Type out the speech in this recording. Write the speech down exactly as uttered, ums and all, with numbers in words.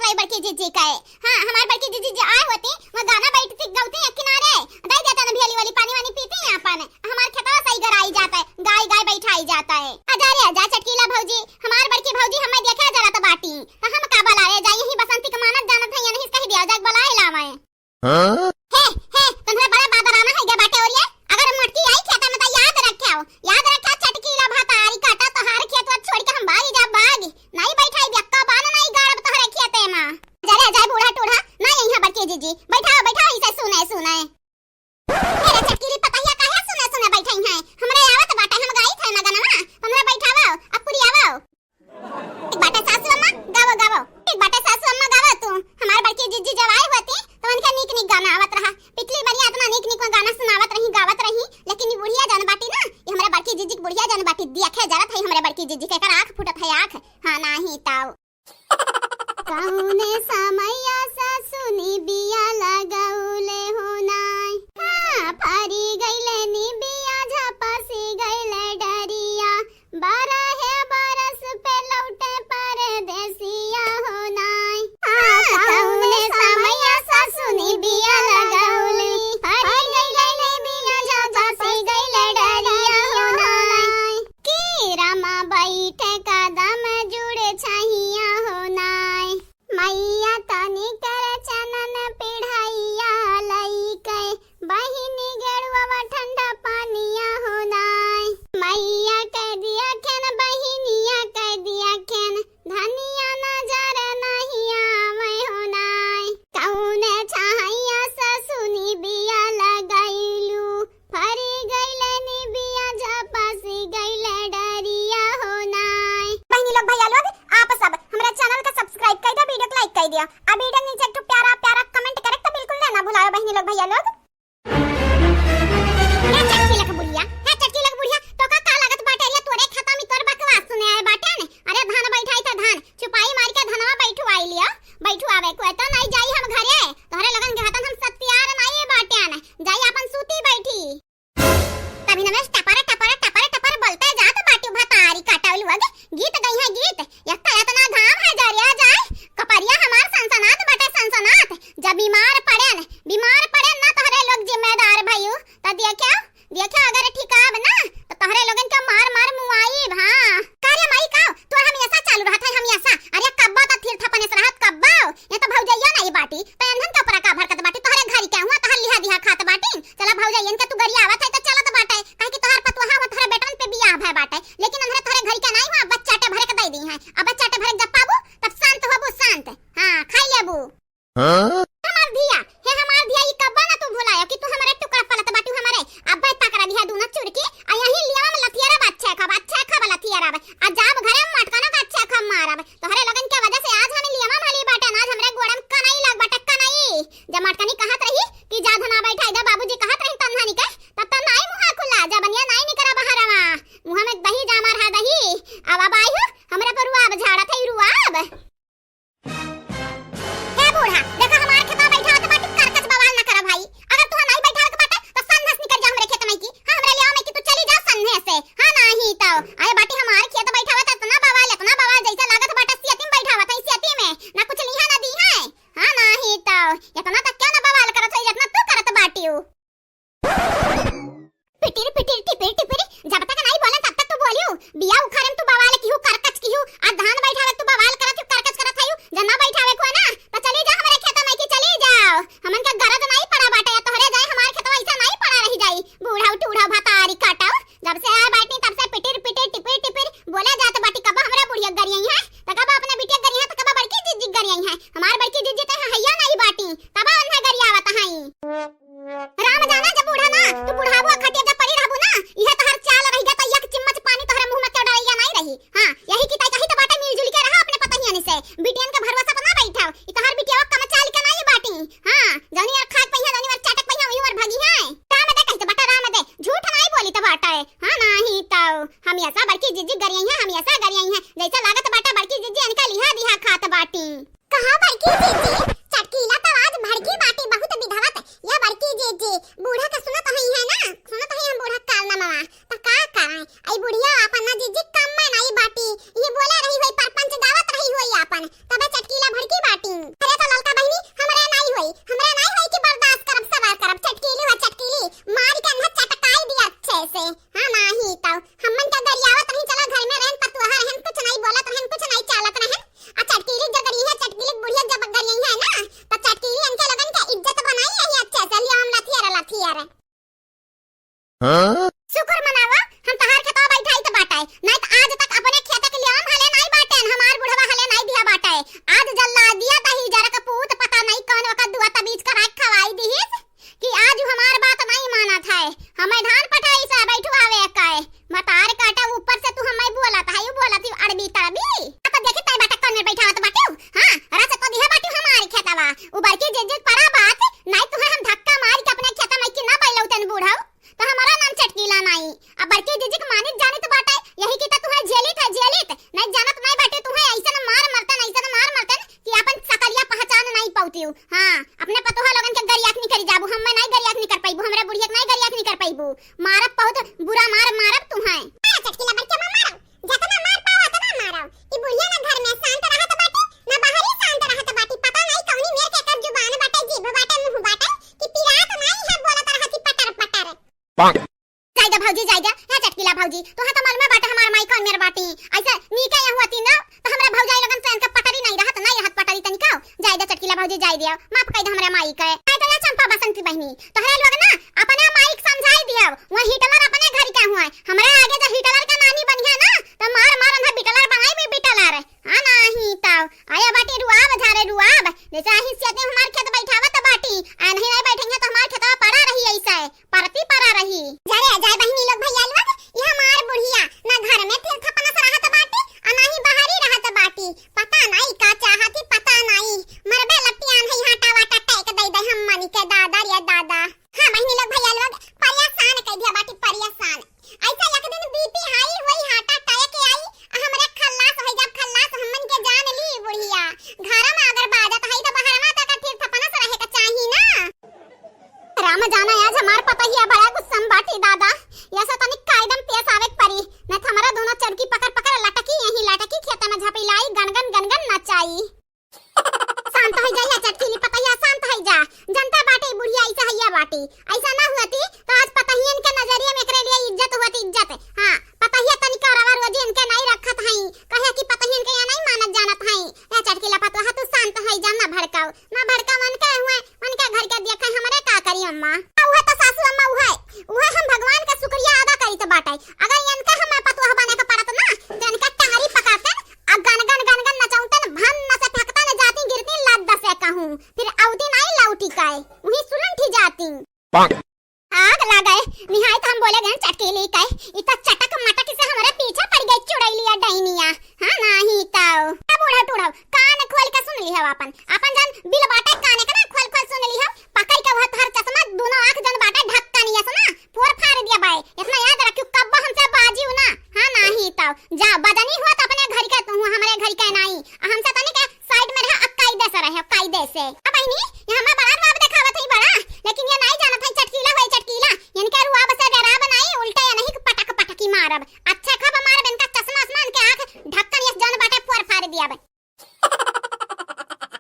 ए बड़की जिज्जी कहे, हाँ, हमार बड़की जिज्जी जे आए होती, वह गाना बैठती गौती एक किनारे, दे देता ना भेली वाली पानी वानी पीती आपन, हमार खेतवा सही गराई जाता है, गाय गाय बैठाई जाता है। आजा रे आजा चटकीला भौजी, हमार बड़की भौजी हमें देखे जरत बाटी, तो हम का बलावे जाई, यही बसंती के मानत जानत है, या नहीं कही दिया जाए बलाए लावे। हाँ? हे, हे, तोहरा बड़ा बादराना है गे बाटे और ये, अगर मटकी आई खेता में तो याद रख्याओ, याद रख्या चटकीला भतारी काटा तोहार खेतवा छोड़ के हम भागी जा भागी, नहीं बैठाई बेक्का बान नहीं गाड़ब तोहरे खेते में। जरे जाए बूढ़ा टूढ़ा, ना यहीं बड़की जिज्जी, बैठाओ, बैठाओ इसे सुने, सुने। अरे चटकीली पतहिया काहे सुने, सुने बैठई है, हमरे आवत बाटे, हम गाई थे ना गनवा, तुमरे बैठाओ, अब पुरी आवो। ठीक बाटे सासू अम्मा, गावो, गावो। ठीक बाटे सासू अम्मा, गावो तू। हमार बड़की जिज्जी जब आए होती, तो उनके नीक नीक गाना आवत रहा। पिछली बरिया इतना नीक नीक गाना सुनावत रही, गावत रही, लेकिन ई बुढ़िया जन बाटी ना, ये हमरे बड़की जिज्जी के बुढ़िया जन बाटी, देखे जरत है हमरे बड़की जिज्जी के, एकर आँख फूटत है आँख। हाँ, नाही ताऊ। कौने समैया सासु निबिया लगौले हो नाय। हाँ, फरी गइले निबिया, झपसी गइले डरिया। बारहे बरस पे लौटे परदेसिया हो नाय। हाँ, कौने समैया सासु निबिया लगौली, फरी गइले निबिया, झपसी गइले डरिया हो नाय। कि रामा बैठे कदम जुड़े छहिया हो नाय। मैया तनी कर चनन पिढ़ैया लइके, बहिनी गेरुआ ठंडा पानिया हो नाय। मैया कह दिया खेन, बहिनिया कह दिया खेन, धनिया नजर नहीं आवे हो नाय। कौने छाहैया सासु निबिया लगैलू, फरी गइले निबिया, झपसी गइले डरिया हो नाय। बहिनी लोग, भैया लोग, आप सब हमरा channel का subscribe कर दो, video को like कर दियो, आ video के नीचे एक ठो प्यारा प्यारा comment करे तो बिल्कुल ना, ना भुलाओ बहिनी लोग, भैया लोग। हे चटकी लक बुढ़िया, हे चटकी लक बुढ़िया, तो का, का लागत बाटे रे, तोरे खेता में तोर बकवास सुने आए बाटे ने? अरे धान बैठाई था धान, चुपाई मार के धनवा बैठवाई लियो, बैठवावे को तो नहीं जाई हम घरे, तोहरे लोगन के हाथन हम सत्यार नहीं बाटे ने, जाई अपन सूती बैठी। तभी नमेश टपर, टपर, टपर, टपर बोलते जात बाटी भतारी काटल वग। गीत गई है गीत। एक तो इतना घाम है जरिया जाए। कपरिया हमार सनसनात बाटे सनसनात। जब बीमार पड़ेन, बीमार पड़ेन ना तोहरे लोग जिम्मेदार भइयू। त देखो, देखो अगर ठिकाब ना, त तोहरे लोगन के मार मार मुआई भा। का रे माई का? तोर हमेशा चालू रहत है, हमेशा। अरे कब्बा त थिर थपने से रहत, कब्बा। ये तो भौजैया नहीं बाटी, तो एन्हन के ऊपर का भड़कत बाटी, तोहरे घरी के हुआ, तोहर लिहा दिहा खात बाटी। चला भौजैयन के तू गरियावत है, तो चलत बाटे, काहे कि तोहर पतोहा हुआ, तोहरे बेटन पे बियाह भय बाटे, लेकिन एन्हरे तोहरे घरी के नहीं हुआ, बच्चा टे भरे के दे दी है। अब बच्चा टे भरे के जब पाबू, तब शांत होबू, शांत। हाँ, खाई लेबू। हाँ? हमार धिया, हे हमार धिया, ई कब्बा ना तू भुलायो कि तू हमरे टुकड़ा पलत बाटू हमरे। अब्बे पकड़ा दिहा दूनो चुड़की, आ यही लियावा में लथियरा बा, अच्छा खब, अच्छा खब लथियरा बा। आ जाब घरे में मटकनो का अच्छा खब मारब। तोहरे लोगन के वजह से आज हम लियावा में हली बाटे, आज हमरे गोड़े में कनई लग बाटे, कनई। जब मटकनी कहत रही कि जा धना बैठाई दे, बाबूजी कहत रही तन्हानी के, तब तो नाई मुहा खुला, जबनिया नाई निकरा बहरवा। मुहा में दही जामा रहा दही। अब, अब आई हो, हमरे पर रुआब झाड़त है रुआब। हे बूढ़ा, देखा हमार खेतवा बैठावत बाटी, करकच बवाल ना करा भाई। अगर तू नहीं बैठावे के बाटे, तो संघस निकल जा हमरे खेत में की। हाँ, हमरे लियावा में की तू चली जा संघे से। हाँ, नाही तो। अरे बाटी हमार खेत बैठावत, इतना बवाल, इतना बवाल, जैसे लागत बाटे सियती में बैठावत है, सियती में। ना कुछ लिहा ना दी है। हाँ, नाही तो। इतना तक क्यों ना बवाल करत है, जितना तू करत बाटियो। पिटिर पिटिर टिपिर टिपिर, जब तक नहीं बोले तब तक तू बोलियो। बिया उखारे में तू बवाल किहू, करकच किहू, आ धान बैठावे तू बवाल करत हू, करकच करत हू। जना बैठावे को ना, तो चली जा हमरे खेत में की चली जाओ। हमन के गरज नहीं पड़ा बाटे, तोहरे जाए हमार खेतवा ऐसा नहीं पड़ा रही जाई। बूढ़ा टूढ़ा भतारी काटो, जब से आए बाटी तब से पिटिर पिटिर टिपिर टिपिर बोले जात बाटी। कब हमरा बुढ़िया गरियाई है, तो कब अपने बिटिया गरियाई है, तो कब बड़की जिज्जी गरियाई है। हमार बड़की जिज्जी तो हैया नहीं बाटी, तब उन्हें गरियावत हई। राम जाना जब बूढ़ा ना, तू बुढ़ाबू आ खटिया जब पड़ी रहबू ना, इहे तोहर चाल रही गा, तो एक चिम्मच पानी तोहरे मुंह में तो डलैया नहीं रही। हाँ, यही की ताई कही तो बाटे, मिलजुल के रहा अपने पतहियन से, बिटियन के भरोसा पर ना बैठाओ। ई तोहर बिटिया कम चाल के नहीं बाटी। हाँ, जौनी और खाक पहिया, जौनी और चाटक पहिया, वही और भगी है। राम दे कही तो बाटा, राम दे, झूठ नहीं बोली तो बाटा है। हाँ, नहीं तो हम ऐसा बड़की जिज्जी गरियाई है, हम ऐसा गरियाई है, जैसा लागत बाटा बड़की जिज्जी इनका लिहा दिहा खात बाटी। कहा बड़की जीजी, चटकीला तो आज भड़की बाटी बहुत बिधवत। या बड़की जीजी, बूढ़ा का सुनत हई है ना, सुनत हई हम बूढ़ा का कारनामा। त का कराई, आई बुढ़िया आपन ना जीजी कम में नहीं बाटी। ये बोला रही होई, परपंच गावत रही होई आपन, तबे चटकीला भड़की बाटी। अरे तो ललका बहिनी, हमरा नाई होई, हमरा नाई होई कि बर्दाश्त करब, सबर करब। चटकीली हो चटकीली, मार के अन्हा चटकाई दिया अच्छे से। हाँ, नाही तो हमन का गरियावत रही, चला घर में रहन, पतुहा रहन, कुछ नाई बोलत रहन, कुछ नाई चालत रहन। आ चटकीली जो गरिया है, चटकीली बुढ़िया जब गरिया है ना, तो चटकीली इनके लोगन के इज्जत बनाई यही अच्छे से, लिया हम लथियर, लथियर। हाँ? शुक्र मनावा, हम तहार खेतवा बैठाई त बाटे, नाई त आज तक अपने खेते के लिए हम हले नाई बाटेन, हमार बुढ़वा हले नाई दिया बाटे। आज जल्ला दिया दही जरा के पूत, पता नहीं कौन ओकर दुआ तबीज करा के खवाई दिहिस कि आज हमार बात नहीं मानत है, हमें धान पटाई से बैठवावे के। मतार काटा ऊपर से तू हमें बोलत है, यू बोलत ही अड़बी तड़बी। आ त देखी तय बाटे कौन में बैठावत बाटे, हाँ, रस तो दिया बाटे हमार खेतवा, उ बड़की जिज्जिक परा बात, नाई तुहे हम धक्का मार के अपने खेता में कि ना बैलौतन बूढ़ऊ। तो हमारा नाम चटकीला नाई। अब बड़की जिज्जिक मानित जानित बाटे, यही की तो तुहे जेलित है, जेलित। नहीं जानत नहीं बाटे तुहे ऐसन मार मरतन, ऐसन मार मरतन कि अपन सकलिया पहचान नहीं पौतियु। हाँ, अपने पतोहा लोगन के गरियाक नहीं करी जाबू, हम नहीं गरियाक नहीं कर पाइबू, हमरे बुढ़िया के नहीं गरियाक नहीं कर पाइबू। मारब बहुत बुरा मार मारब तुहे। अरे चटकीला बड़के मार मारब, जतना मार पाओ ओतना मारब। ई बुढ़िया ना घर में शांत रहत बाटे, ना बाहरी शांत रहत बाटे। पता नहीं कौनी मेर के एकर जुबान बाटे, जीभ बाटे, मुंह बाटे कि पिरात नहीं है, बोलत रहत ही पटर पटर। जाय दे भौजी, जाय दे। हे चटकीला भौजी, तोहे तो मालूमे बाटे हमार माई कौन मेर बाटी। ऐसे नीके यहाँ हुआ तीन तो हमरा भौजाई लोगन से इनका पटरी नहीं रहत, नहीं रहत पटरी तनिका। जाय दे चटकीला भौजी, जाय दे, माफ कर दे हमरा माई के। जाय दे चंपा बसंती बहिनी, तोहरे लोग ना अपने माई के समझाई दियो, वह हिटलर अपने घर के हुआ, हमरा आगे जो हिटलर का नानी बनिया ना, तो मार मार उन्हें बिटलर बनाई भी बिटलर। हाँ, नाही तो आया बाटी रुआब झारे रुआब, जैसे आही से हमार खेत बैठावत बाटी, आ नहीं, नहीं बैठेंगे तो हमार खेतवा पड़ा रही ऐसे। परती परा रही। जा रे, जाय बहिनी लोग, भैया लोग, ई हमार बुढ़िया ना घर में थिर थपनस रहत बाटी, आ ना ही बाहरी रहत बाटी। पता नाई का चाहती, पता नाई। मरबे लतियान है, हाटा वाटा टैक दे दे हम मनी के दादा रे दादा। हाँ बहिनी लोग, भैया लोग, परेशान कह दिया बाटी, परेशान। ऐसा एक दिन बीपी हाई होई, हाटा टैक आई, आ हमरे खल्लास होई, जब खल्लास हमन के जान ली बुढ़िया। घर में अगर बाजत है तो बहरवा तक थिर थपनस रहे के चाही ना। राम जाना आज हमार पतहिया बड़ा गुस्सा में बाटी दादा, या से तनिक कायदम पेश आवे के परी, नहीं तो हमारा दोनों चरकी पकड़ पकड़ लटकी यहीं लटकी खेत में झपिलाई गनगन गनगन नचाई। शांत हो जा, या चटकीली पतहिया शांत हो जा, जनता बाटी बुढ़िया ऐसा हैया बाटी, ऐसा ना हुआ थी तो आज पतहियन के नजरिए में एकरे लिए इज्जत हुआ थी इज्जत। हाँ, पतहिया तनिका रवा रोजी इनके नहीं रखत हई, कहे कि पतहियन के यहाँ नहीं मानत जानत हई। या चटकीला पतोहा तू शांत हो जा, ना भड़काओ। ना भड़का मन के हुए, मन के घर के देखे हमरे का करी अम्मा। आ उहे तो सासू अम्मा उहे, उहे हम भगवान का शुक्रिया अदा करी तो बाटे। अगर इनका हमें पतोह बने के पड़त ना, तो इनका टांगरी पकड़तन, आ गन गन गन गन नचौतन, भन न से फकतन, जाती गिरती लद से कहूँ, फिर औती नाई लौटी काए, उही सुलंठी जाती। आग लागे, निहायत हम बोले गए चटकीली के, इ तो चटक मटक से हमरे पीछे पड़ गई चुड़ैलिया डैनिया। हाँ, नाही तो। ए बूढ़ा टूढ़ा, कान खोल के सुन लिहव अपन, अपन जन बिल बाटे काने के ना खोल खोल सुन लिहव, पकड़ के वह तोहर चश्मा दोनों आँख जन बाटे ढक्कनिया से ना, फोर फाड़ दिया बाय। इतना याद रखियो, कब्बो हमसे बाजियो ना। हाँ, नाही तो। जा, बजनी हुआ तो अपने घर के तू, हमरे घर के नाही। आ हमसे तनी के साइड में रहा, कायदे से रहे, कायदे से। अब बहिनी, ये हमें बड़ा रुआब देखावत है बड़ा, लेकिन ये नहीं जानत है चटकीला होए चटकीला। इनके रुआब से डराब नहीं, उल्टे ये नहीं पटक पटकी मारब। आ